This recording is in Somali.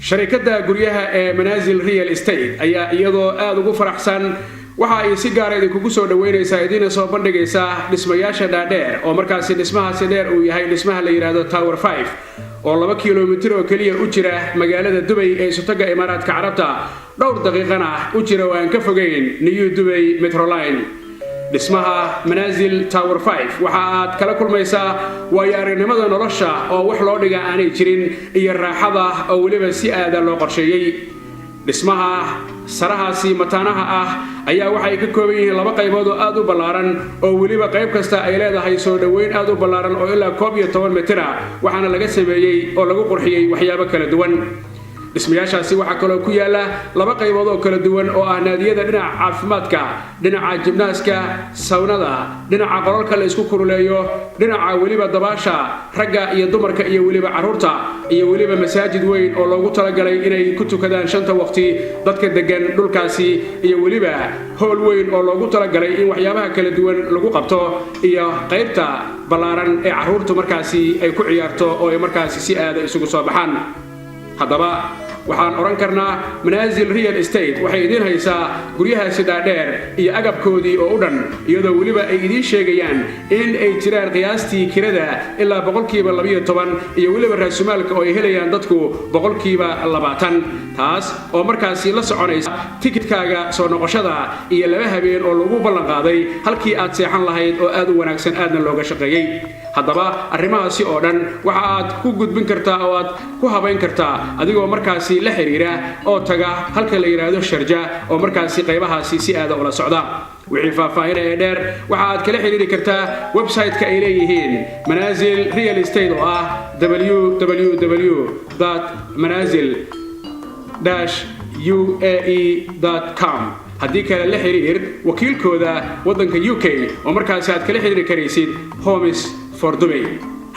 Sharikadda guryaha ee Manaasil Real Estate ayaa iyadoo aada ugu faraxsan waxa ay si gaara idinkugu soo dhaweynaysaa, idiina soo bandhigaysaa dhismayaasha dhaadheer, oo markaasi dhismahaasi dheer uu yahay dhismaha la yidhaahdo Tower 5, oo 2 kilomitir oo keliya u jira magaalada Dubay ee Isutaga Imaaraadka Carabta, dhowr daqiiqana u jira oo aan ka fogeyn New Dubai Metroline. Dhismaha Manaasil Tower 5 waxa aad kala kulmaysaa waayo aragnimada nolosha oo wax loo dhiga aanay jirin, iyo raaxada oo weliba si aada loo qorsheeyey. Dhismaha sarahaasi mataanaha ah ayaa waxay ka kooban yihiin laba qaybood oo aad u ballaaran, oo weliba qayb kasta ay leedahay soo dhoweyn aad u ballaaran oo ilaa 11 mitir ah, waxaana laga sameeyey oo lagu qurxiyey waxyaabo kala duwan. Dhismayaashaasi waxaa kaloo ku yaala laba qaybood oo kala duwan, oo ah naadiyada dhinaca caafimaadka, dhinaca jimnaaska, sawnada, dhinaca qolalka la isku kululeeyo, dhinaca weliba dabaasha ragga iyo dumarka iyo weliba carruurta, iyo weliba masaajid weyn oo loogu talagalay inay ku tukadaan shanta waqti dadka degan dhulkaasi, iyo weliba hool weyn oo loogu talagalay in waxyaabaha kala duwan lagu qabto, iyo qaybta ballaaran ee carruurtu markaasi ay ku ciyaarto oo ay markaasi si aada isugu soo baxaan. Haddaba waxaan odhan karnaa Manaasil Real Estate waxay idiin haysaa guryahaasi dhaadheer iyo agabkoodii oo u dhan, iyadoo weliba ay idiin sheegayaan in ay jiraan qiyaastii kirada ilaa 12%, iyo weliba raasumaalka oo ay helayaan dadku 20%, taas oo markaasi la soconaysa tikidkaaga soo noqoshada iyo 2 habeen oo lagu ballanqaaday halkii aad seexan lahayd oo aad u wanaagsan, aadna looga shaqeeyey. Haddaba arrimahaasi oo dhan waxa aad ku gudbin kartaa oo aad ku habayn kartaa adigoo markaasi la xiriira oo taga halka la yidhaahdo Sharja, oo markaasi qaybahaasi si aada ula socda. Wixii faahfaahina ee dheer waxa aad kala xiriiri kartaa website-ka ay leeyihiin Manaasil Real Estate, oo ah www manazil-uae com. Haddii kale la xiriir wakiilkooda waddanka UK, oo markaasi aad kala xiriiri karaysid Homes for Dubai.